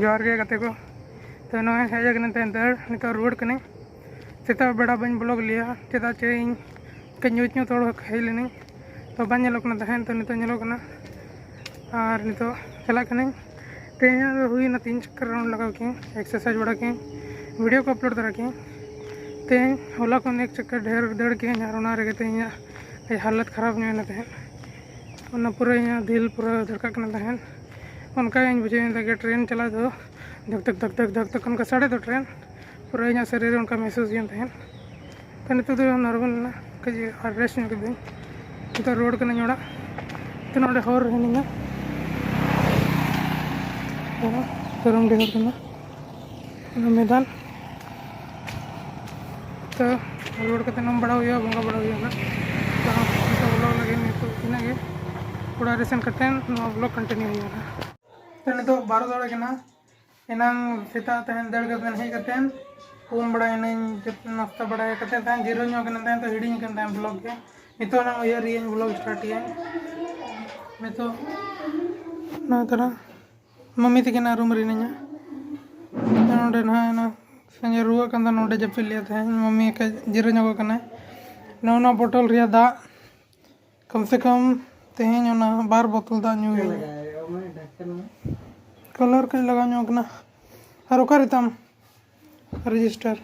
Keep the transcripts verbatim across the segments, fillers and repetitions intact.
ᱡᱚᱦᱟᱨ ᱜᱮ ᱜᱟᱛᱮ ᱠᱚ᱾ ᱛᱚ, ᱱᱚᱜᱼᱚᱭ ᱦᱮᱡ ᱟᱠᱟᱱᱟ ᱛᱟᱦᱮᱸᱫ ᱫᱟᱹᱲ, ᱱᱤᱛᱚᱜ ᱨᱩᱣᱟᱹᱲ ᱠᱟᱹᱱᱟᱹᱧ᱾ ᱥᱮᱛᱟᱜ ᱵᱮᱲᱟ ᱵᱟᱹᱧ ᱵᱞᱚᱜ ᱞᱮᱭᱟ, ᱪᱮᱫᱟᱜ ᱪᱮ ᱤᱧ ᱠᱟᱹᱡ ᱧᱩᱛ ᱧᱩᱛ ᱦᱚᱲ ᱦᱮᱡ ᱞᱮᱱᱟᱹᱧ, ᱛᱚ ᱵᱟᱝ ᱧᱮᱞᱚᱜ ᱠᱟᱱᱟ ᱛᱟᱦᱮᱸᱫ, ᱛᱚ ᱱᱤᱛᱚᱜ ᱧᱮᱞᱚᱜ ᱠᱟᱱᱟ᱾ ᱟᱨ ᱱᱤᱛᱚᱜ ᱪᱟᱞᱟᱜ ᱠᱟᱹᱱᱟᱹᱧ᱾ ᱛᱮᱦᱮᱧ ᱫᱚ ᱦᱩᱭᱱᱟ ᱛᱤᱱ ᱪᱚᱠᱠᱚᱨ ᱨᱟᱣᱩᱱᱰ ᱞᱟᱜᱟᱣ ᱠᱤᱧ, ᱮᱠᱥᱟᱨᱥᱟᱭᱤᱡᱽ ᱵᱟᱲᱟ ᱠᱤᱧ, ᱵᱷᱤᱰᱤᱭᱳ ᱠᱚ ᱟᱯᱞᱳᱰ ᱫᱟᱨᱟ ᱠᱤᱧ᱾ ᱛᱮᱦᱮᱧ ᱦᱚᱞᱟ ᱠᱷᱚᱱ ᱮᱠ ᱪᱚᱠᱠᱚᱨ ᱰᱷᱮᱨ ᱫᱟᱹᱲ ᱠᱤᱧ, ᱟᱨ ᱚᱱᱟ ᱨᱮᱜᱮ ᱛᱮᱦᱮᱧᱟᱜ ᱦᱟᱞᱚᱛ ᱠᱷᱟᱨᱟᱯ ᱧᱚᱜ ᱮᱱᱟ ᱛᱟᱦᱮᱸᱫ᱾ ᱚᱱᱟ ᱯᱩᱨᱟᱹ ᱤᱧᱟᱹᱜ ᱫᱤᱞ ᱯᱩᱨᱟᱹ ᱫᱷᱟᱲᱠᱟᱜ ᱠᱟᱱᱟ ᱛᱟᱦᱮᱸᱫ᱾ ᱚᱱᱠᱟ ᱜᱤᱧ ᱵᱩᱡᱷᱟᱹᱣ ᱮᱫᱟ ᱡᱮ ᱴᱨᱮᱱ ᱪᱟᱞᱟᱜ ᱫᱚ ᱫᱷᱟᱠ ᱫᱷᱟᱠ ᱫᱷᱟᱠ ᱫᱷᱟᱠ ᱫᱷᱟᱠ ᱫᱷᱟᱠ ᱚᱱᱠᱟ ᱥᱟᱰᱮ ᱫᱚ ᱴᱨᱮᱱ ᱯᱩᱨᱟᱹ ᱤᱧᱟᱹᱜ ᱥᱚᱨᱤᱨ ᱨᱮ ᱚᱱᱠᱟ ᱢᱮᱦᱥᱩᱥ ᱦᱩᱭᱩᱜ ᱛᱟᱦᱮᱸᱫ᱾ ᱛᱚ ᱱᱤᱛᱚᱜ ᱫᱚ ᱱᱚᱨᱢᱟᱞ ᱮᱱᱟ, ᱠᱟᱹᱡ ᱟᱨ ᱨᱮᱥᱴ ᱧᱚᱜ ᱠᱤᱫᱟᱹᱧ᱾ ᱱᱤᱛᱚᱜ ᱨᱩᱣᱟᱹᱲ ᱠᱟᱹᱱᱟᱹᱧ ᱚᱲᱟᱜ᱾ ᱛᱚ ᱱᱚᱰᱮ ᱦᱚᱨ ᱨᱮ ᱦᱤᱱᱟᱹᱧᱟ, ᱛᱚ ᱨᱚᱢᱰᱤ ᱦᱚᱨ ᱠᱟᱱᱟ᱾ ᱚᱱᱟ ᱢᱮᱫᱟᱱ᱾ ᱛᱚ, ᱨᱩᱣᱟᱹᱲ ᱠᱟᱛᱮ ᱩᱢ ᱵᱟᱲᱟ ᱦᱩᱭᱩᱜᱼᱟ, ᱵᱚᱸᱜᱟ ᱵᱟᱲᱟ ᱦᱩᱭᱩᱜᱼᱟ ᱱᱟᱜ᱾ ᱛᱚ, ᱱᱤᱛᱚᱜ ᱵᱞᱚᱜ ᱞᱟᱹᱜᱤᱫ ᱱᱤᱛᱚᱜ ᱤᱱᱟᱹᱜ ᱜᱮ᱾ ᱚᱲᱟᱜ ᱨᱮ ᱥᱮᱱ ᱠᱟᱛᱮ ᱱᱚᱣᱟ ᱵᱞᱚᱜ ᱠᱚᱱᱴᱤᱱᱤᱭᱩ ᱦᱩᱭᱩᱜᱼᱟ ᱱᱟᱜ᱾ ᱛᱚ, ᱱᱤᱛᱚᱜ ᱵᱟᱨᱚ ᱫᱟᱲᱮ ᱠᱟᱱᱟ᱾ ᱮᱱᱟᱝ ᱥᱮᱛᱟᱜ ᱛᱟᱦᱮᱸᱱ ᱫᱟᱹᱲ ᱠᱟᱛᱮ ᱦᱮᱡ ᱠᱟᱛᱮ ᱩᱢ ᱵᱟᱲᱟᱭᱮᱱᱟᱹᱧ, ᱡᱚᱛᱚ ᱱᱟᱥᱛᱟ ᱵᱟᱲᱟ ᱠᱟᱛᱮ ᱛᱟᱦᱮᱸᱱ ᱡᱤᱨᱟᱹᱣ ᱧᱚᱜ ᱠᱟᱱᱟ ᱛᱟᱦᱮᱸᱱ, ᱛᱚ ᱦᱤᱲᱤᱧ ᱠᱟᱱ ᱛᱟᱦᱮᱸᱱ ᱵᱞᱚᱜ ᱜᱮ᱾ ᱱᱤᱛᱚᱜ ᱱᱟᱜ ᱩᱭᱦᱟᱹᱨ ᱤᱭᱟᱹᱧ ᱵᱞᱚᱜ ᱥᱴᱟᱨᱴ ᱤᱭᱟᱹᱧ᱾ ᱱᱤᱛᱚᱜ ᱱᱚᱣᱟ ᱛᱚᱨᱟ ᱢᱟᱢᱤ ᱛᱟᱹᱠᱤᱱᱟᱜ ᱨᱩᱢ ᱨᱮ ᱦᱤᱱᱟᱹᱧᱟ᱾ ᱱᱚᱰᱮ ᱱᱟᱦᱟᱜ ᱚᱱᱟ ᱥᱟᱸᱜᱮ ᱨᱩᱣᱟᱹᱜ ᱠᱟᱱ ᱛᱟᱦᱮᱱᱟ, ᱱᱚᱰᱮ ᱡᱟᱹᱯᱤᱫ ᱞᱮᱫ ᱛᱟᱦᱮᱸᱫ ᱢᱟᱢᱤ, ᱮᱠᱟᱭ ᱡᱤᱨᱟᱹ ᱧᱚᱜᱚᱜ ᱠᱟᱱᱟᱭ᱾ ᱱᱚᱜᱼᱚ ᱱᱚᱣᱟ ᱵᱚᱴᱚᱞ ᱨᱮᱭᱟᱜ ᱫᱟᱜ ᱠᱚᱢ ᱥᱮ ᱠᱚᱢ ᱛᱮᱦᱮᱧ ᱚᱱᱟ ᱵᱟᱨ ᱵᱚᱛᱚᱞ ᱫᱟᱜ ᱧᱩ ᱦᱩᱭᱩᱜᱼᱟ᱾ ᱠᱟᱞᱟᱨ ᱠᱟᱹᱡ ᱞᱟᱜᱟᱣ ᱧᱚᱜ ᱠᱟᱱᱟ᱾ ᱟᱨ ᱚᱠᱟᱨᱮ ᱛᱟᱢ ᱨᱮᱡᱤᱥᱴᱟᱨ?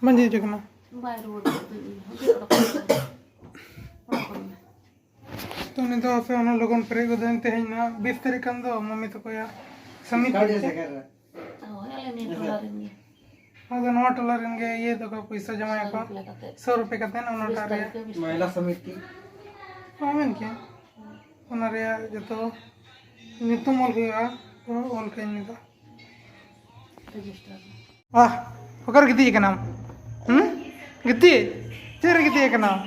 ᱵᱟᱝ ᱦᱤᱡᱩᱜ ᱠᱟᱱᱟ᱾ ᱵᱟᱭ ᱨᱩᱣᱟᱹᱲ ᱠᱟᱱᱟ᱾ ᱛᱚ, ᱩᱱᱤ ᱫᱚ ᱦᱟᱯᱮ ᱚᱱᱟ ᱞᱚᱜᱚᱱ ᱯᱮᱨᱮᱡ ᱜᱚᱫᱟᱹᱧ᱾ ᱛᱮᱦᱮᱧ ᱱᱟᱜ ᱵᱤᱥ ᱛᱟᱹᱨᱤᱠᱷ ᱠᱷᱟᱱ ᱫᱚ ᱢᱟᱢᱤ ᱛᱟᱠᱚᱭᱟ ᱥᱟᱢᱤ ᱠᱟᱹᱢᱤ ᱛᱮ᱾ ᱦᱳᱭ, ᱟᱞᱮ ᱱᱤᱭᱟᱹ ᱴᱚᱞᱟ ᱨᱮᱱ ᱜᱮ᱾ ᱟᱫᱚ ᱱᱚᱣᱟ ᱴᱚᱞᱟ ᱨᱮᱱ ᱜᱮ ᱤᱭᱟᱹ ᱛᱟᱠᱚ ᱯᱚᱭᱥᱟ ᱡᱟᱢᱟᱭᱟᱠᱚ᱾ ᱥᱚ ᱨᱩᱯᱤᱭᱟ ᱠᱟᱛᱮ᱾ ᱥᱚ ᱨᱩᱯᱤᱭᱟ ᱠᱟᱛᱮ ᱚᱱᱟᱴᱟᱜ ᱨᱮ᱾ ᱢᱚᱦᱤᱞᱟ ᱥᱚᱢᱤᱛᱤ᱾ ᱦᱚᱸ, ᱢᱮᱱ ᱠᱮᱭᱟ᱾ ᱚᱱᱟ ᱨᱮᱭᱟᱜ ᱡᱚᱛᱚ ᱧᱩᱛᱩᱢ ᱚᱞ ᱦᱩᱭᱩᱜᱼᱟ᱾ ᱛᱚ, ᱚᱞ ᱠᱟᱹᱧ ᱢᱮ ᱫᱚ᱾ ᱨᱮᱡᱤᱥᱴᱟᱨ᱾ ᱵᱟᱦ, ᱚᱠᱟᱨᱮ ᱜᱤᱛᱤᱡ ᱟᱠᱟᱱᱟᱢ? ᱦᱩᱸ? ᱜᱤᱛᱤᱡ? ᱪᱮᱫ ᱨᱮ ᱜᱤᱛᱤᱡ ᱟᱠᱟᱱᱟᱢ?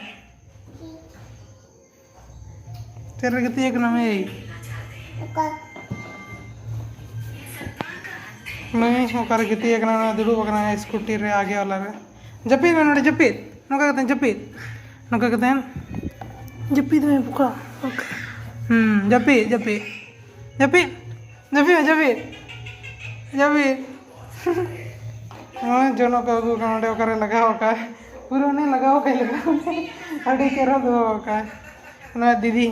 ᱪᱮᱫ ᱨᱮ ᱜᱤᱛᱤᱡ ᱟᱠᱟᱱᱟᱢ, ᱮᱭ? ᱱᱩᱭ ᱚᱠᱟᱨᱮ ᱜᱤᱛᱤᱡ ᱟᱠᱟᱱᱟ? ᱱᱚᱣᱟ ᱫᱩᱲᱩᱵ ᱟᱠᱟᱱᱟ ᱥᱠᱩᱴᱤ ᱨᱮ, ᱟᱜᱮ ᱣᱟᱞᱟ ᱨᱮ᱾ ᱡᱟᱹᱯᱤᱫ ᱢᱮ ᱱᱚᱰᱮ, ᱡᱟᱹᱯᱤᱫ᱾ ᱱᱚᱝᱠᱟ ᱠᱟᱛᱮ ᱡᱟᱹᱯᱤᱫ᱾ ᱱᱚᱝᱠᱟ ᱠᱟᱛᱮ ᱡᱟᱹᱯᱤᱫ ᱢᱮ, ᱵᱚᱠᱟ᱾ ᱦᱩᱸ, ᱡᱟᱹᱯᱤᱫ, ᱡᱟᱹᱯᱤᱫ᱾ ᱡᱟᱹᱯᱤᱫ, ᱡᱟᱹᱯᱤᱫ ᱢᱮ, ᱡᱟᱹᱯᱤᱫ, ᱡᱟᱹᱯᱤᱫ᱾ ᱱᱚᱜᱼᱚᱭ ᱡᱚᱱᱚᱜ ᱠᱚ ᱟᱹᱜᱩ ᱠᱟᱜᱼᱟ, ᱚᱸᱰᱮ ᱚᱠᱟᱨᱮ ᱞᱟᱜᱟᱣ ᱠᱟᱜᱼᱟ, ᱯᱩᱨᱟᱹ ᱩᱱᱤ ᱞᱟᱜᱟᱣ ᱠᱟᱜ ᱞᱮᱠᱟ᱾ ᱟᱹᱰᱤ ᱪᱮᱦᱨᱟ ᱫᱚᱦᱚ ᱠᱟᱜᱼᱟ᱾ ᱚᱱᱟ ᱫᱤᱫᱤ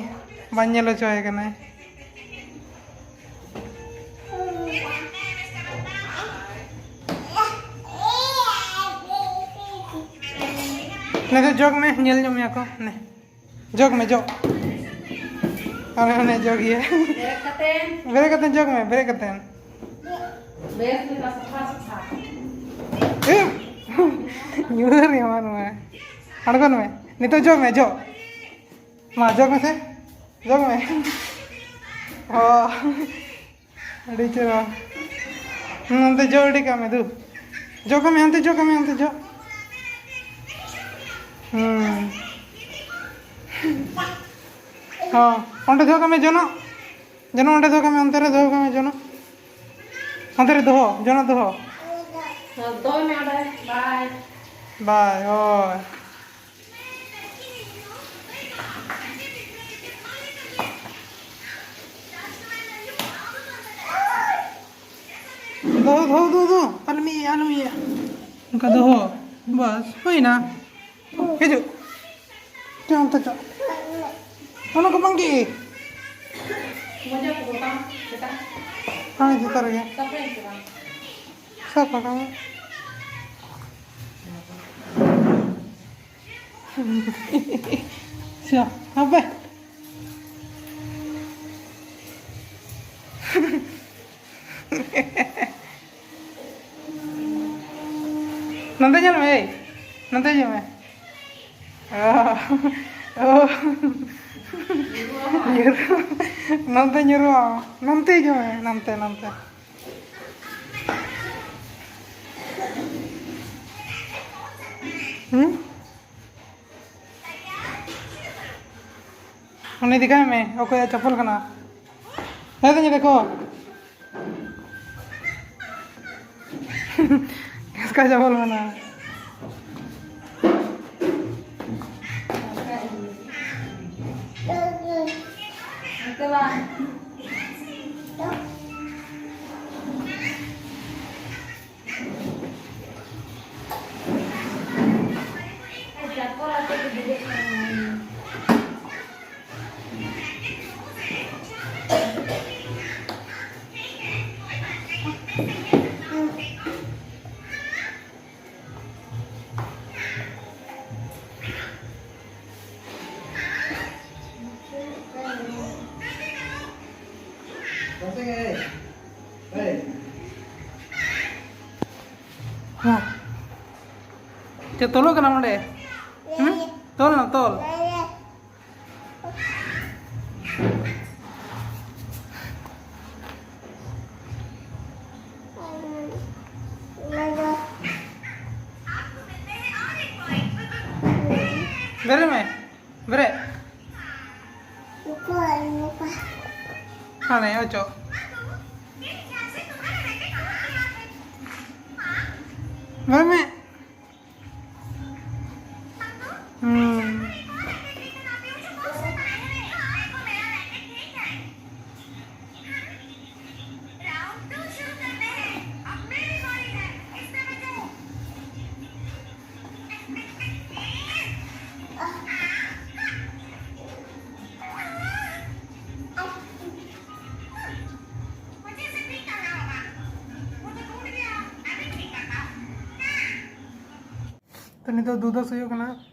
ᱵᱟᱝ ᱧᱮᱞ ᱦᱚᱪᱚᱣᱟᱭ ᱠᱟᱱᱟᱭ᱾ ᱱᱤᱛᱚᱜ ᱡᱚᱜᱽ ᱢᱮ, ᱧᱮᱞ ᱧᱚᱜ ᱢᱮᱭᱟ ᱠᱚ᱾ ᱱᱮ, ᱡᱚᱜᱽ ᱢᱮ, ᱡᱚᱜᱽ᱾ ᱟᱨ ᱦᱟᱱᱮ ᱡᱚᱜᱽ ᱤᱭᱟᱹ᱾ ᱵᱮᱨᱮᱫ ᱠᱟᱛᱮ᱾ ᱵᱮᱨᱮᱫ ᱠᱟᱛᱮ ᱡᱚᱜᱽ ᱢᱮ, ᱵᱮᱨᱮᱫ ᱠᱟᱛᱮ᱾ ᱵᱮᱥ ᱞᱮᱠᱟ ᱥᱟᱯᱷᱟ ᱥᱟᱯᱷᱟ᱾ ᱮ! ᱧᱩᱨ ᱮᱢᱟᱱ ᱢᱮ᱾ ᱟᱬᱜᱚᱱ ᱢᱮ᱾ ᱱᱤᱛᱚᱜ ᱡᱚᱜᱽ ᱢᱮ, ᱡᱚᱜᱽ᱾ ᱢᱟ, ᱡᱚᱜᱽ ᱢᱮᱥᱮ᱾ ᱡᱚᱜᱽ ᱢᱮ᱾ ᱚ᱾ ᱟᱹᱰᱤ ᱪᱮᱦᱨᱟ᱾ ᱦᱩᱸ, ᱚᱱᱛᱮ ᱡᱚᱜᱽ ᱟᱹᱰᱤ ᱠᱟᱜ ᱢᱮ, ᱫᱩ᱾ ᱡᱚᱜᱽ ᱠᱟᱜ ᱢᱮ, ᱚᱱᱛᱮ ᱡᱚᱜᱽ ᱠᱟᱜ ᱢᱮ, ᱚᱱᱛᱮ ᱡᱚᱜᱽ᱾ ᱦᱩᱸ᱾ ᱦᱚᱸ, ᱚᱸᱰᱮ ᱫᱚᱦᱚ ᱠᱟᱜ ᱢᱮ, ᱡᱚᱱᱚᱜ᱾ ᱡᱚᱱᱚᱜ ᱚᱸᱰᱮ ᱫᱚᱦᱚ ᱠᱟᱜ ᱢᱮ, ᱚᱱᱛᱮ ᱨᱮ ᱫᱚᱦᱚ ᱠᱟᱜ ᱢᱮ, ᱡᱚᱱᱚᱜ᱾ ᱚᱱᱛᱮ ᱨᱮ ᱫᱚᱦᱚ, ᱡᱚᱱᱚᱜ ᱫᱚᱦᱚ᱾ ᱫᱚᱦᱚᱭ ᱢᱮ ᱚᱸᱰᱮ᱾ ᱵᱟᱭ᱾ ᱵᱟᱭ, ᱦᱳᱭ᱾ ᱫᱚᱦᱚ, ᱫᱚᱦᱚ, ᱫᱚᱦᱚ, ᱫᱚᱦᱚ᱾ ᱟᱞᱚᱢ ᱤᱭᱟᱹᱭᱟ, ᱟᱞᱚᱢ ᱤᱭᱟᱹᱭᱟ᱾ ᱚᱱᱠᱟ ᱫᱚᱦᱚ᱾ ᱵᱟᱥ, ᱦᱩᱭᱱᱟ᱾ ᱦᱤᱡᱩᱜ᱾ ᱪᱚ, ᱚᱱᱛᱮ ᱪᱚ᱾ ᱚᱱᱟ ᱠᱚ ᱵᱟᱝ ᱜᱮ᱾ ᱢᱚᱡᱟ ᱠᱚ ᱵᱟᱝ, ᱵᱮᱴᱟ? ᱦᱮᱸ, ᱡᱚᱛᱚ ᱨᱮᱜᱮ᱾ ᱥᱟᱯᱷᱟᱭᱟᱢ ᱥᱮ ᱵᱟᱝ? ᱥᱟᱯᱷᱟ ᱠᱟᱜ ᱢᱮ᱾ ᱪᱚ, ᱦᱟᱯᱮ᱾ ᱱᱚᱱᱛᱮ ᱧᱮᱞ ᱢᱮ, ᱮᱭ, ᱱᱚᱱᱛᱮ ᱧᱮᱞ ᱢᱮ᱾ ᱚ, ᱚ᱾ ᱧᱩᱨᱩ-, ᱱᱚᱱᱛᱮ ᱧᱩᱨᱩᱜᱼᱟ, ᱱᱚᱱᱛᱮ ᱦᱤᱡᱩᱜ ᱢᱮ, ᱱᱚᱱᱛᱮ, ᱱᱚᱱᱛᱮ᱾ ᱦᱩᱸ? ᱩᱱᱤ ᱫᱮᱠᱷᱟᱭ ᱢᱮ, ᱚᱠᱚᱭᱟᱜ ᱪᱟᱯᱚᱞ ᱠᱟᱱᱟ? ᱦᱮᱸ, ᱫᱮᱠᱷᱚ᱾ ᱤᱥᱠᱟ ᱪᱟᱯᱚᱞ ᱠᱟᱱᱟ᱾ ᱱᱚᱛᱮ ᱵᱟᱝ᱾ ᱦᱚᱸ᱾ ᱪᱮᱫ ᱛᱚᱞᱚᱜ ᱠᱟᱱᱟ ᱚᱸᱰᱮ? ᱦᱩᱸ? ᱛᱚᱞ ᱱᱟ, ᱛᱚᱞ᱾ ᱵᱮᱨᱮᱫ ᱢᱮ, ᱵᱮᱨᱮᱫ᱾ ᱦᱟᱱᱮ ᱚᱪᱚᱜ᱾ ᱵᱮᱨᱮᱫ ᱢᱮ᱾ ᱦᱩᱸ᱾ ᱛᱚ, ᱱᱤᱛᱚᱜ ᱫᱩ ᱫᱚᱥ ᱦᱩᱭᱩᱜ ᱠᱟᱱᱟ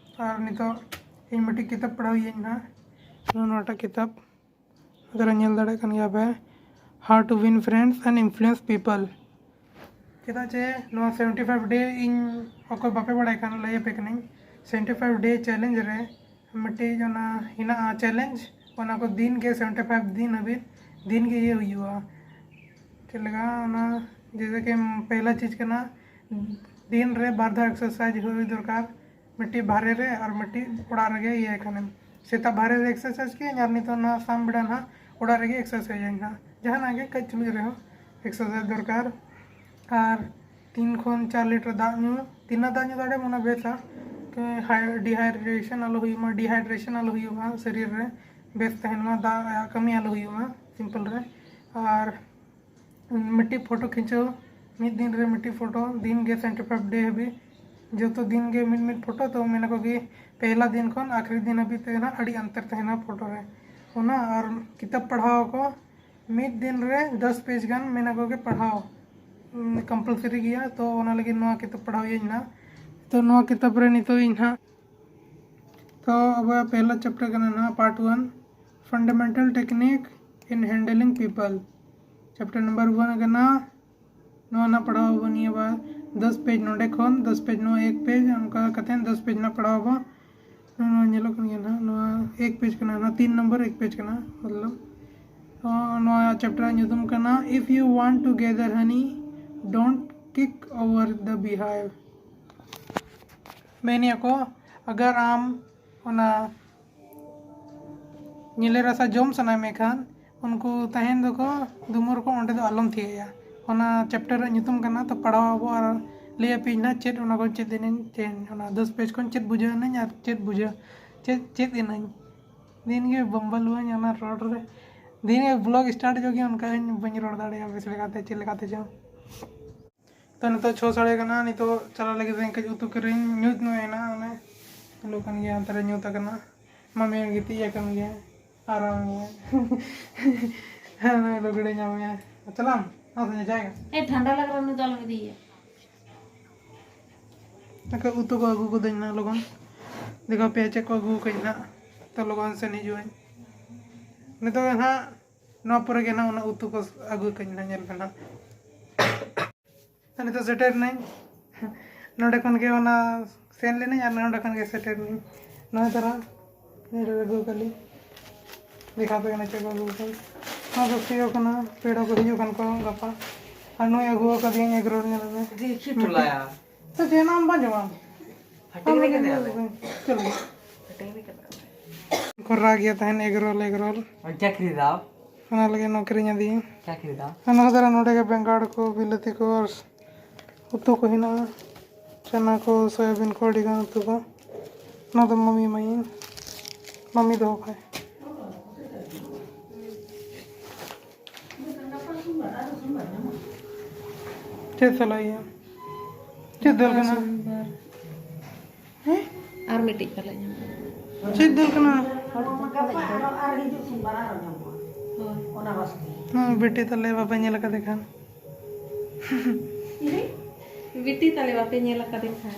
ᱟᱨ ᱱᱤᱛᱚᱜ ᱤᱧ ᱢᱤᱫᱴᱤᱡ ᱠᱤᱛᱟᱹᱵ ᱯᱟᱲᱦᱟᱣ ᱤᱭᱟᱹᱧ ᱦᱟᱸᱜ᱾ ᱱᱚᱣᱟ, ᱱᱚᱣᱟᱴᱟᱜ ᱠᱤᱛᱟᱹᱵ ᱱᱚᱛᱮ ᱨᱮ ᱧᱮᱞ ᱫᱟᱲᱮᱭᱟᱜ ᱠᱟᱱ ᱜᱮᱭᱟ ᱯᱮ, How to Win Friends and Influence People᱾ ᱪᱮᱫᱟᱜ ᱪᱮ ᱱᱚᱣᱟ ᱥᱮᱵᱷᱮᱱᱴᱤ ᱯᱷᱟᱭᱤᱵᱷ ᱰᱮ ᱤᱧ ᱚᱠᱚᱭ ᱵᱟᱯᱮ ᱵᱟᱲᱟᱭ ᱠᱷᱟᱱ ᱞᱟᱹᱭ ᱟᱯᱮ ᱠᱟᱹᱱᱟᱹᱧ, ᱥᱮᱵᱷᱮᱱᱴᱤ ᱯᱷᱟᱭᱤᱵᱷ ᱰᱮ ᱪᱮᱞᱮᱧᱡᱽ ᱨᱮ ᱢᱤᱫᱴᱤᱡ ᱚᱱᱟ ᱦᱮᱱᱟᱜᱼᱟ ᱪᱮᱞᱮᱧᱡᱽ, ᱚᱱᱟ ᱠᱚ ᱫᱤᱱ ᱜᱮ ᱥᱮᱵᱷᱮᱱᱴᱤ ᱯᱷᱟᱭᱤᱵᱷ ᱫᱤᱱ ᱦᱟᱹᱵᱤᱡ ᱫᱤᱱ ᱜᱮ ᱤᱭᱟᱹ ᱦᱩᱭᱩᱜᱼᱟ᱾ ᱪᱮᱫ ᱞᱮᱠᱟ ᱚᱱᱟ, ᱡᱮᱭᱥᱮ ᱠᱤ ᱯᱮᱦᱞᱟ ᱪᱤᱡᱽ ᱠᱟᱱᱟ, ᱫᱤᱱ ᱨᱮ ᱵᱟᱨ ᱫᱷᱟᱣ ᱮᱠᱥᱟᱨᱥᱟᱭᱤᱡᱽ ᱦᱩᱭ ᱫᱚᱨᱠᱟᱨ, ᱢᱤᱫᱴᱤᱡ ᱵᱟᱦᱨᱮ ᱨᱮ ᱟᱨ ᱢᱤᱫᱴᱤᱡ ᱚᱲᱟᱜ ᱨᱮᱜᱮ ᱤᱭᱟᱹᱭ ᱠᱷᱟᱱᱮᱢ᱾ ᱥᱮᱛᱟᱜ ᱵᱟᱦᱨᱮ ᱨᱮ ᱮᱠᱥᱟᱨᱥᱟᱭᱤᱡᱽ ᱠᱤᱭᱟᱹᱧ ᱟᱨ ᱱᱤᱛᱚᱜ ᱱᱚᱣᱟ ᱥᱟᱢ ᱵᱮᱲᱟ ᱱᱟᱦᱟᱜ ᱚᱲᱟᱜ ᱨᱮᱜᱮ ᱮᱠᱥᱟᱨᱥᱟᱭᱤᱡᱽ ᱟᱹᱧ ᱱᱟᱦᱟᱜ᱾ ᱡᱟᱦᱟᱱᱟᱜ ᱜᱮ ᱠᱟᱹᱡ ᱪᱩᱞᱩᱡ ᱨᱮᱦᱚᱸ ᱮᱠᱥᱟᱨᱥᱟᱭᱤᱡᱽ ᱫᱚᱨᱠᱟᱨ᱾ ᱟᱨ ᱛᱤᱱ ᱠᱷᱚᱱ ᱪᱟᱨ ᱞᱤᱴᱟᱨ ᱫᱟᱜ ᱧᱩ, ᱛᱤᱱᱟᱹᱜ ᱫᱟᱜ ᱧᱩ ᱫᱟᱲᱮᱭᱟᱜᱼᱟ ᱚᱱᱟ ᱵᱮᱥᱟ᱾ ᱰᱤᱦᱟᱭᱰᱨᱮᱥᱚᱱ ᱟᱞᱚ ᱦᱩᱭᱩᱜ ᱢᱟ, ᱰᱤᱦᱟᱭᱰᱨᱮᱥᱚᱱ ᱟᱞᱚ ᱦᱩᱭᱩᱜ ᱢᱟ, ᱥᱚᱨᱤᱨ ᱨᱮ ᱵᱮᱥ ᱛᱟᱦᱮᱱ ᱢᱟ, ᱫᱟᱜ ᱨᱮᱭᱟᱜ ᱠᱟᱹᱢᱤ ᱟᱞᱚ ᱦᱩᱭᱩᱜ ᱢᱟ ᱥᱤᱢᱯᱚᱞ ᱨᱮ᱾ ᱟᱨ ᱢᱤᱫᱴᱤᱡ ᱯᱷᱳᱴᱳ ᱠᱷᱤᱪᱟᱹᱣ, ᱢᱤᱫ ᱫᱤᱱ ᱨᱮ ᱢᱤᱫᱴᱤᱡ ᱯᱷᱳᱴᱳ, ᱫᱤᱱ ᱜᱮ ᱥᱮᱵᱷᱮᱱᱴᱤ ᱯᱷᱟᱭᱤᱵᱷ ᱰᱮ ᱦᱟᱹᱵᱤᱡ ᱡᱚᱛᱚ ᱫᱤᱱ ᱜᱮ ᱢᱤᱫ ᱢᱤᱫ ᱯᱷᱳᱴᱳ᱾ ᱛᱚ ᱢᱮᱱᱟ ᱠᱚ ᱠᱤ ᱯᱮᱦᱞᱟ ᱫᱤᱱ ᱠᱷᱚᱱ ᱟᱠᱷᱨᱤ ᱫᱤᱱ ᱦᱟᱹᱵᱤᱡ ᱛᱮ ᱱᱟᱦᱟᱜ ᱟᱹᱰᱤ ᱚᱱᱛᱚᱨ ᱛᱟᱦᱮᱱᱟ ᱯᱷᱳᱴᱳ ᱨᱮ᱾ ᱚᱱᱟ ᱟᱨ ᱠᱤᱛᱟᱹᱵ ᱯᱟᱲᱦᱟᱣ ᱠᱚ ᱢᱤᱫ ᱫᱤᱱ ᱨᱮ ᱫᱚᱥ ᱯᱮᱡᱽ ᱜᱟᱱ ᱢᱮᱱᱟ ᱠᱚ ᱜᱮ ᱯᱟᱲᱦᱟᱣ ᱠᱚᱢᱯᱟᱞᱥᱟᱨᱤ ᱜᱮᱭᱟ᱾ ᱛᱚ ᱚᱱᱟ ᱞᱟᱹᱜᱤᱫ ᱱᱚᱣᱟ ᱠᱤᱛᱟᱹᱵ ᱯᱟᱲᱦᱟᱣ ᱤᱭᱟᱹᱧ ᱱᱟᱦᱟᱜ᱾ ᱛᱚ ᱱᱚᱣᱟ ᱠᱤᱛᱟᱹᱵ ᱨᱮ ᱱᱤᱛᱚᱜ ᱤᱧ ᱱᱟᱦᱟᱜ, ᱛᱚ ᱟᱵᱚᱣᱟᱜ ᱯᱮᱦᱞᱟ ᱪᱮᱯᱴᱟᱨ ᱠᱟᱱᱟ ᱱᱟᱦᱟᱜ, part one, Fundamental Technique in Handling People᱾ Chapter number one ᱠᱟᱱᱟ᱾ ᱱᱚᱣᱟ ᱱᱟᱜ ᱯᱟᱲᱦᱟᱣ ᱟᱵᱚ ᱱᱤᱭᱟᱹ ᱵᱟᱨ ᱫᱚᱥ ᱯᱮᱡᱽ ᱱᱚᱰᱮ ᱠᱷᱚᱱ, ᱫᱚᱥ ᱯᱮᱡᱽ ᱱᱚᱣᱟ ᱮᱠ ᱯᱮᱡᱽ, ᱚᱱᱠᱟ ᱠᱟᱛᱮ ᱫᱚᱥ ᱯᱮᱡᱽ ᱱᱟᱜ ᱯᱟᱲᱦᱟᱣ ᱟᱵᱚ᱾ ᱱᱚᱣᱟ ᱧᱮᱞᱚᱜ ᱠᱟᱱ ᱜᱮᱭᱟ ᱱᱟᱦᱟᱜ, ᱱᱚᱣᱟ ᱮᱠ ᱯᱮᱡᱽ ᱠᱟᱱᱟ, ᱱᱚᱣᱟ ᱛᱤᱱ ᱱᱚᱢᱵᱚᱨ ᱮᱠ ᱯᱮᱡᱽ ᱠᱟᱱᱟ, ᱢᱚᱛᱞᱚᱵ᱾ ᱛᱚ ᱱᱚᱣᱟ ᱪᱮᱯᱴᱟᱨ ᱧᱩᱛᱩᱢ ᱠᱟᱱᱟ If You Want to Gather Honey, Don't Kick Over the Beehive᱾ ᱢᱮᱱᱮᱜᱼᱟ ᱠᱚ, ᱟᱜᱟᱨ ᱟᱢ ᱚᱱᱟ ᱧᱮᱞᱮ ᱨᱟᱥᱟ ᱡᱚᱢ ᱥᱟᱱᱟᱭᱮᱫ ᱢᱮ ᱠᱷᱟᱱ, ᱩᱱᱠᱩ ᱛᱟᱦᱮᱱ ᱫᱚᱠᱚ ᱫᱩᱢᱩᱨ ᱠᱚ, ᱚᱸᱰᱮ ᱫᱚ ᱟᱞᱚᱢ ᱛᱷᱤᱭᱟᱹᱭᱟ᱾ ᱚᱱᱟ ᱪᱮᱯᱴᱟᱨ ᱨᱮᱭᱟᱜ ᱧᱩᱛᱩᱢ ᱠᱟᱱᱟ, ᱛᱚ ᱯᱟᱲᱦᱟᱣ ᱟᱵᱚ ᱟᱨ ᱞᱟᱹᱭ ᱟᱯᱮᱭᱟᱹᱧ ᱱᱟᱦᱟᱜ ᱪᱮᱫ ᱚᱱᱟ ᱠᱚ ᱪᱮᱫ ᱮᱱᱟᱹᱧ, ᱪᱮᱫ ᱚᱱᱟ ᱫᱚᱥ ᱯᱮᱡᱽ ᱠᱷᱚᱱ ᱪᱮᱫ ᱵᱩᱡᱷᱟᱹᱣ ᱮᱱᱟᱹᱧ ᱟᱨ ᱪᱮᱫ ᱵᱩᱡᱷᱟᱹᱣ, ᱪᱮᱫ, ᱪᱮᱫ ᱮᱱᱟᱹᱧ᱾ ᱫᱤᱱ ᱜᱮ ᱵᱟᱢᱵᱟᱞᱩᱣᱟᱹᱧ ᱚᱱᱟ ᱨᱚᱲ ᱨᱮ, ᱫᱤᱱ ᱜᱮ ᱵᱞᱚᱜ ᱥᱴᱟᱨᱴ ᱡᱚᱜ ᱜᱮ ᱚᱱᱠᱟᱧ ᱵᱟᱹᱧ ᱨᱚᱲ ᱫᱟᱲᱮᱭᱟᱜᱼᱟ ᱵᱮᱥ ᱞᱮᱠᱟᱛᱮ, ᱪᱮᱫ ᱞᱮᱠᱟᱛᱮ ᱪᱚᱝ᱾ ᱛᱚ ᱱᱤᱛᱚᱜ ᱪᱷᱚ ᱥᱟᱲᱮ ᱠᱟᱱᱟ, ᱱᱤᱛᱚᱜ ᱪᱟᱞᱟᱜ ᱞᱟᱹᱜᱤᱫ ᱛᱮ ᱠᱟᱹᱡ ᱩᱛᱩ ᱠᱤᱨᱤᱧ, ᱧᱩᱛ ᱧᱚᱜ ᱮᱱᱟ, ᱚᱱᱮ ᱧᱮᱞᱚᱜ ᱠᱟᱱ ᱜᱮᱭᱟ, ᱚᱱᱛᱮ ᱨᱮ ᱧᱩᱛ ᱟᱠᱟᱱᱟ᱾ ᱢᱟᱢᱤ ᱜᱤᱛᱤᱡ ᱟᱠᱟᱱ ᱜᱮᱭᱟ, ᱟᱨᱟᱢ ᱜᱮ᱾ ᱦᱟᱱᱮ ᱞᱩᱜᱽᱲᱤ ᱧᱟᱢᱮᱭᱟ᱾ ᱪᱟᱞᱟᱜ ᱟᱢ? ᱦᱟᱸ, ᱥᱮ ᱡᱟᱭᱜᱟ? ᱮ, ᱴᱷᱟᱱᱰᱟ ᱞᱟᱜ ᱨᱟᱦᱟ ᱦᱟᱭ, ᱱᱩᱭ ᱫᱚ ᱟᱞᱚᱢ ᱤᱫᱤᱭᱮᱭᱟ᱾ ᱱᱟᱠᱟ ᱩᱛᱩ ᱠᱚ ᱟᱹᱜᱩ ᱠᱟᱹᱫᱟᱹᱧ ᱱᱟ ᱞᱚᱜᱚᱱ᱾ ᱫᱮᱠᱷᱟᱣ ᱯᱮᱭᱟ ᱪᱮᱫ ᱠᱚ ᱟᱹᱜᱩ ᱠᱟᱹᱫᱟᱹᱧ ᱱᱟ᱾ ᱛᱚ ᱞᱚᱜᱚᱱ ᱥᱮᱱ ᱦᱤᱡᱩᱜ ᱟᱹᱧ᱾ ᱱᱤᱛᱚᱜ ᱜᱮ ᱱᱟᱦᱟᱜ ᱱᱚᱣᱟ ᱯᱚᱨᱮ ᱜᱮ ᱱᱟᱦᱟᱜ ᱚᱱᱟ ᱩᱛᱩ ᱠᱚ ᱟᱹᱜᱩ ᱠᱟᱹᱫᱟᱹᱧ ᱱᱟ, ᱧᱮᱞ ᱯᱮ ᱱᱟᱦᱟᱜ᱾ ᱟᱨ ᱱᱤᱛᱚᱜ ᱥᱮᱴᱮᱨ ᱱᱟᱹᱧ᱾ ᱱᱚᱰᱮ ᱠᱷᱚᱱ ᱜᱮ ᱚᱱᱟ ᱥᱮᱱ ᱞᱮᱱᱟᱹᱧ ᱟᱨ ᱱᱚᱰᱮ ᱠᱷᱚᱱ ᱜᱮ ᱥᱮᱴᱮᱨ ᱱᱟᱹᱧ᱾ ᱱᱚᱣᱟ ᱫᱷᱟᱨᱟ ᱱᱚᱰᱮ ᱟᱹᱜᱩ ᱠᱟᱞᱤᱧ᱾ ᱫᱮᱠᱷᱟᱣ ᱯᱮ ᱠᱟᱱᱟ ᱪᱮᱫ ᱠᱚ ᱟᱹᱜᱩ ᱠᱟᱫᱟ᱾ ᱱᱚᱣᱟ ᱫᱚ ᱥᱮᱭᱚ ᱠᱟᱱᱟ, ᱯᱮᱲᱟ ᱠᱚ ᱦᱤᱡᱩᱜ ᱠᱟᱱ ᱠᱚ ᱜᱟᱯᱟ᱾ ᱟᱨ ᱱᱩᱭ ᱟᱹᱜᱩ ᱟᱠᱟᱫᱤᱧ ᱮᱜᱽᱨᱳᱞ, ᱧᱮᱞ ᱢᱮ᱾ ᱡᱮ ᱪᱮᱫ ᱴᱚᱞᱟᱭᱟ? ᱛᱚ ᱪᱮᱫ ᱦᱚᱸ ᱵᱟᱝ ᱡᱚᱢᱟ᱾ ᱦᱟᱹᱴᱤᱧ ᱨᱮ ᱠᱟᱱᱟ ᱟᱞᱮ᱾ ᱪᱮᱫ ᱞᱟᱹᱜᱤᱫ? ᱦᱟᱹᱴᱤᱧ ᱨᱮ ᱠᱟᱱᱟ ᱟᱞᱮ᱾ ᱠᱚ ᱨᱟᱜ ᱜᱮᱭᱟ ᱛᱟᱦᱮᱱ, ᱮᱜᱽᱨᱳᱞ, ᱮᱜᱽᱨᱳᱞ᱾ ᱚᱱᱟ ᱞᱟᱹᱜᱤᱫ ᱱᱚᱣᱟ ᱠᱤᱨᱤᱧ ᱟᱹᱫᱤᱧᱟ᱾ ᱟᱨ ᱱᱚᱣᱟ ᱫᱷᱟᱨᱮ ᱱᱚᱰᱮ ᱜᱮ ᱵᱮᱸᱜᱟᱲ ᱠᱚ, ᱵᱤᱞᱟᱹᱛᱤ ᱠᱚ ᱟᱨ ᱩᱛᱩ ᱠᱚ ᱦᱮᱱᱟᱜᱼᱟ᱾ ᱪᱟᱱᱟ ᱠᱚ, ᱥᱚᱭᱟᱵᱤᱱ ᱠᱚ, ᱟᱹᱰᱤ ᱜᱟᱱ ᱩᱛᱩ ᱠᱚ᱾ ᱱᱚᱣᱟ ᱫᱚ ᱢᱟᱢᱤ ᱮᱢᱟᱭᱤᱧ᱾ ᱢᱟᱢᱤ ᱫᱚᱦᱚ ᱠᱟᱭ᱾ ᱪᱮᱫ ᱥᱟᱞᱟᱜ ᱤᱭᱟᱹ? ᱪᱮᱫ ᱫᱟᱹᱞ ᱠᱟᱱᱟ? ᱥᱳᱢᱵᱟᱨ᱾ ᱦᱮᱸ? ᱟᱨ ᱢᱤᱫᱴᱤᱡ ᱯᱟᱞᱮ ᱧᱟᱢᱚᱜᱼᱟ᱾ ᱪᱮᱫ ᱫᱟᱹᱞ ᱠᱟᱱᱟ? ᱦᱳᱭ᱾ ᱦᱮᱸ, ᱵᱤᱴᱤ ᱛᱟᱞᱮ ᱵᱟᱯᱮ ᱧᱮᱞ ᱟᱠᱟᱫᱮ ᱠᱷᱟᱱ᱾ ᱵᱤᱴᱤ ᱛᱟᱞᱮ ᱵᱟᱯᱮ ᱧᱮᱞ ᱟᱠᱟᱫᱮ ᱠᱷᱟᱱ᱾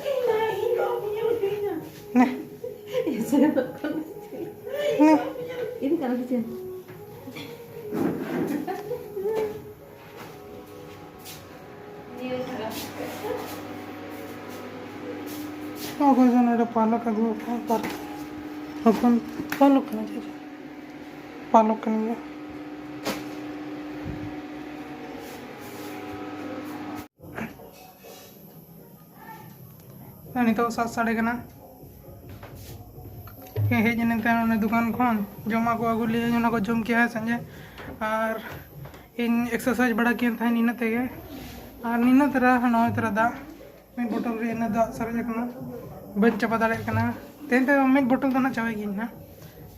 ᱱᱮ᱾ ᱱᱮ᱾ ᱤᱫᱤ ᱠᱟᱜ ᱢᱮ ᱪᱮᱫ? ᱚᱠᱚᱭ ᱫᱚ ᱱᱚᱰᱮ ᱯᱟᱞᱚᱠ ᱟᱹᱜᱩ ᱟᱠᱟᱫ, ᱯᱟᱞᱚᱠ᱾ ᱦᱚᱯᱚᱱ ᱯᱟᱞᱚᱠ ᱠᱟᱱᱟ, ᱪᱮᱫ ᱪᱚ? ᱯᱟᱞᱚᱠ ᱠᱟᱱ ᱜᱮᱭᱟ᱾ ᱟᱨ ᱱᱤᱛᱚᱜ ᱥᱟᱛ ᱥᱟᱰᱮ ᱠᱟᱱᱟ᱾ ᱦᱮᱡ ᱮᱱᱟᱹᱧ ᱛᱟᱭᱚᱢ ᱚᱱᱟ ᱫᱚᱠᱟᱱ ᱠᱷᱚᱱ ᱡᱚᱢᱟᱜ ᱠᱚ ᱟᱹᱜᱩ ᱞᱮᱫᱟᱹᱧ, ᱚᱱᱟ ᱠᱚ ᱡᱚᱢ ᱠᱮᱜᱼᱟ ᱥᱟᱸᱡᱮ᱾ ᱟᱨ ᱤᱧ ᱮᱠᱥᱟᱨᱥᱟᱭᱤᱡᱽ ᱵᱟᱲᱟ ᱠᱮᱫ ᱛᱟᱦᱮᱸᱫ ᱤᱱᱟᱹ ᱛᱮᱜᱮ᱾ ᱟᱨ ᱱᱤᱱᱟᱹ ᱛᱟᱨᱟ, ᱱᱚᱜᱼᱚᱭ ᱛᱟᱨᱟ ᱫᱟᱜ, ᱢᱤᱫ ᱵᱚᱴᱚᱞ ᱨᱮ ᱤᱱᱟᱹ ᱫᱟᱜ ᱥᱟᱨᱮᱡ ᱟᱠᱟᱱᱟ᱾ ᱵᱟᱹᱧ ᱪᱟᱵᱟ ᱫᱟᱲᱮᱭᱟᱜ ᱠᱟᱱᱟ᱾ ᱛᱮᱦᱮᱧ ᱛᱮ ᱢᱤᱫ ᱵᱚᱴᱚᱞ ᱫᱚ ᱱᱟᱦᱟᱜ ᱪᱟᱵᱟᱭ ᱜᱤᱭᱟᱹᱧ ᱱᱟᱦᱟᱜ᱾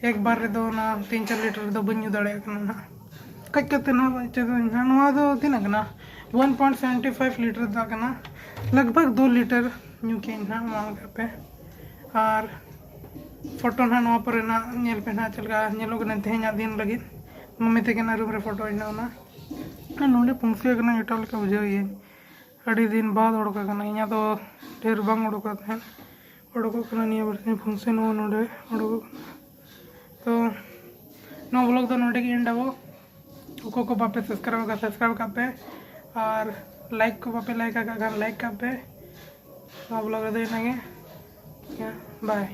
ᱮᱠ ᱵᱟᱨ ᱨᱮᱫᱚ ᱚᱱᱟ ᱛᱤᱱ ᱪᱟᱨ ᱞᱤᱴᱟᱨ ᱫᱚ ᱵᱟᱹᱧ ᱧᱩ ᱫᱟᱲᱮᱭᱟᱜ ᱠᱟᱱᱟ ᱱᱟᱦᱟᱜ᱾ ᱠᱟᱹᱡ ᱠᱟᱛᱮ ᱱᱟᱦᱟᱜ ᱪᱮᱫ ᱤᱧ ᱱᱟᱦᱟᱜ, ᱱᱚᱣᱟ ᱫᱚ ᱛᱤᱱᱟᱹᱜ ᱠᱟᱱᱟ? One point seventy five litre ᱫᱟᱜ ᱠᱟᱱᱟ᱾ ᱞᱟᱜᱽ ᱵᱷᱟᱜᱽ ᱫᱩ ᱞᱤᱴᱟᱨ ᱧᱩ ᱠᱮᱜ ᱟᱹᱧ ᱱᱟᱦᱟᱜ, ᱢᱟᱲᱟᱝ ᱠᱟᱜ ᱯᱮ᱾ ᱟᱨ ᱯᱷᱳᱴᱳ ᱱᱟᱦᱟᱜ ᱱᱚᱣᱟ ᱯᱚᱨᱮ ᱱᱟᱦᱟᱜ ᱧᱮᱞ ᱯᱮ ᱱᱟᱦᱟᱜ ᱪᱮᱫ ᱞᱮᱠᱟ ᱧᱮᱞᱚᱜ ᱠᱟᱱᱟ ᱛᱮᱦᱮᱧᱟᱜ ᱫᱤᱱ ᱞᱟᱹᱜᱤᱫ᱾ ᱢᱟᱢᱤ ᱛᱟᱹᱠᱤᱱᱟᱜ ᱨᱩᱢ ᱨᱮ ᱯᱷᱳᱴᱳ ᱦᱮᱱᱟᱜᱼᱟ ᱚᱱᱟ᱾ ᱟᱨ ᱱᱚᱰᱮ ᱯᱩᱝᱥᱤ ᱟᱠᱟᱱᱟ, ᱮᱴᱟᱜ ᱞᱮᱠᱟ ᱵᱩᱡᱷᱟᱹᱣ ᱜᱤᱭᱟᱹᱧ᱾ ᱟᱹᱰᱤ ᱫᱤᱱ ᱵᱟᱫ ᱚᱰᱚᱠ ᱟᱠᱟᱱᱟ, ᱤᱧᱟᱹᱜ ᱫᱚ ᱰᱷᱮᱨ ᱵᱟᱝ ᱚᱰᱚᱠᱚᱜ ᱛᱟᱦᱮᱸᱫ, ᱚᱰᱚᱠᱚᱜ ᱠᱟᱱᱟ ᱱᱤᱭᱟᱹ ᱵᱟᱨ ᱯᱷᱩᱱᱥᱤ, ᱱᱚᱣᱟ ᱱᱚᱰᱮ ᱚᱰᱚᱠᱚᱜ ᱠᱟᱱᱟ᱾ ᱛᱚ ᱱᱚᱣᱟ ᱵᱞᱚᱜ ᱫᱚ ᱱᱚᱰᱮ ᱜᱮ ᱮᱱᱰ ᱟᱵᱚ᱾ ᱚᱠᱚᱭ ᱠᱚ ᱵᱟᱯᱮ ᱥᱟᱵᱥᱠᱨᱟᱭᱤᱵ ᱟᱠᱟᱫ, ᱥᱟᱵᱥᱠᱨᱟᱭᱤᱵ ᱠᱟᱜ ᱯᱮ ᱟᱨ ᱞᱟᱭᱤᱠ ᱠᱚ ᱵᱟᱯᱮ ᱞᱟᱭᱤᱠ ᱟᱠᱟᱫ ᱠᱷᱟᱱ ᱞᱟᱭᱤᱠ ᱠᱟᱜ ᱯᱮ᱾ ᱱᱚᱣᱟ ᱵᱞᱚᱜ ᱨᱮᱫᱚ ᱤᱱᱟᱹᱜᱮ, ᱵᱟᱭ᱾